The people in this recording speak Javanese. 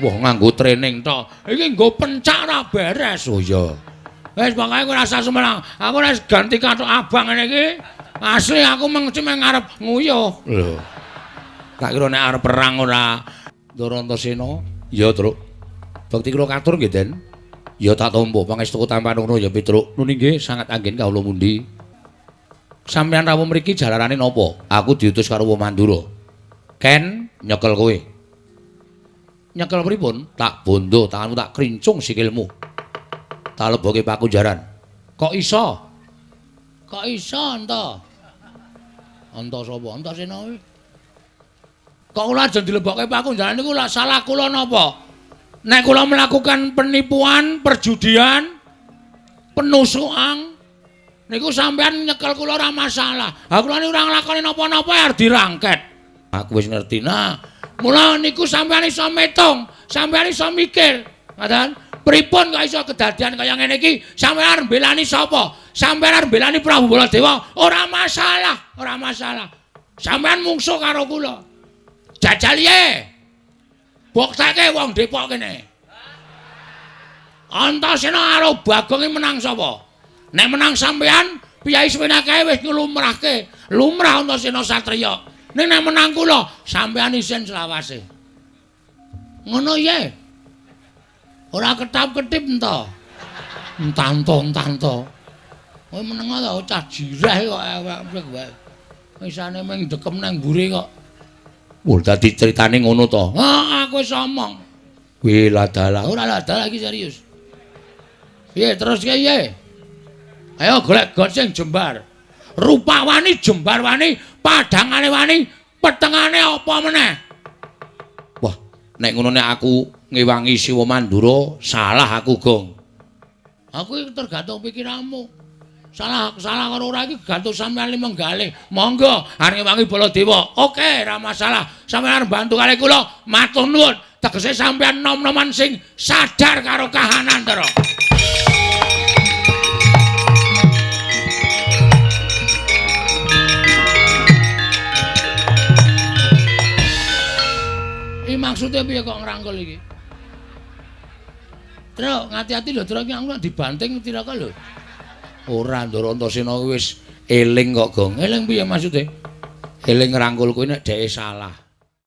Wah, nganggo training tok. Iki nggo pencak ora beres. Oh iya. Wis pokoke ora usah sumelang. Aku wis ganti kathok abang ngene iki. Asli aku mengci meng arep nguyuh. Lho. Tak kira nek arep perang ora. Ndara Antasena. Iya, Truk. Bekti kula katur nggih, Den. Ya tak tampa pangestuku tampan ngono ya, Petruk. Nun inggih sangat anggen kawula mundi. Sampeyan rawuh mriki jalarane napa? Aku diutus karo wong Mandura. Ken nyekel kowe. Nyekel pripun? Tak bondo tanganmu tak krincung sikilmu. Tak leboke pakunjaran. Kok iso? Kok iso enta? Enta sapa? Antasena kuwi. Kok kula ajeng dilebokke pakunjaran niku lak salah kula napa? Nek kula melakukan penipuan, perjudian, penusukan, niku sampean nyekel kula ora masalah. Ha kula niku ora nglakoni napa-napa arep dirangket. Aku wis ngerti. Nah, mula niku sampean iso metung, sampean iso mikir. Ngoten? Pripun kok iso kedadian kaya ngene iki? Sampean arep mbelani sapa? Sampean arep mbelani Prabu Baladewa? Ora masalah, ora masalah. Sampean mungsuh karo kula. Jajal ye. Bokteke wong Depok kene. Antasena karo Bagong iki menang sapa? Nek menang sampean, piyai semene kae wis nglumrahke. Lumrah Antasena satriya. Ning nek menang kula, sampean isin selawase. Ngono ye. Ora ketap-ketip ento. Entanto-entanto. Kowe meneng ta cah jireh kok awake wae. Isane mung dekem nang mburi kok. Wah, dadi critane ngono to. Ha, aku wis omong. Wih, ladalah. Ora ladalah iki serius. Piye terus piye? Ayo golek got sing jembar. Rupa wani, jembar wani, padhangane wani, petengane apa meneh? Wah, nek ngono nek aku ngewangi Siwa Mandura, salah aku, Gong. Aku iki tergantung pikiranmu. Salah salah karo ora iki gantung sampeyan limenggalih. Monggo arep ngewangi Baladewa. Oke, ora masalah. Sampeyan arep bantu kali kula, matur nuwun. Tegese sampeyan nom-noman sing sadar karo kahanan, Ndara. Iki maksude piye kok ngrangkul iki? Truk, ngati-ati lho, Truk, iki aku nek dibanting cilaka lho. Ora, Ndara Antasena wis eling kok, Gong. Eling piye maksude? Eling ngrangkul kuwi nek dheke salah.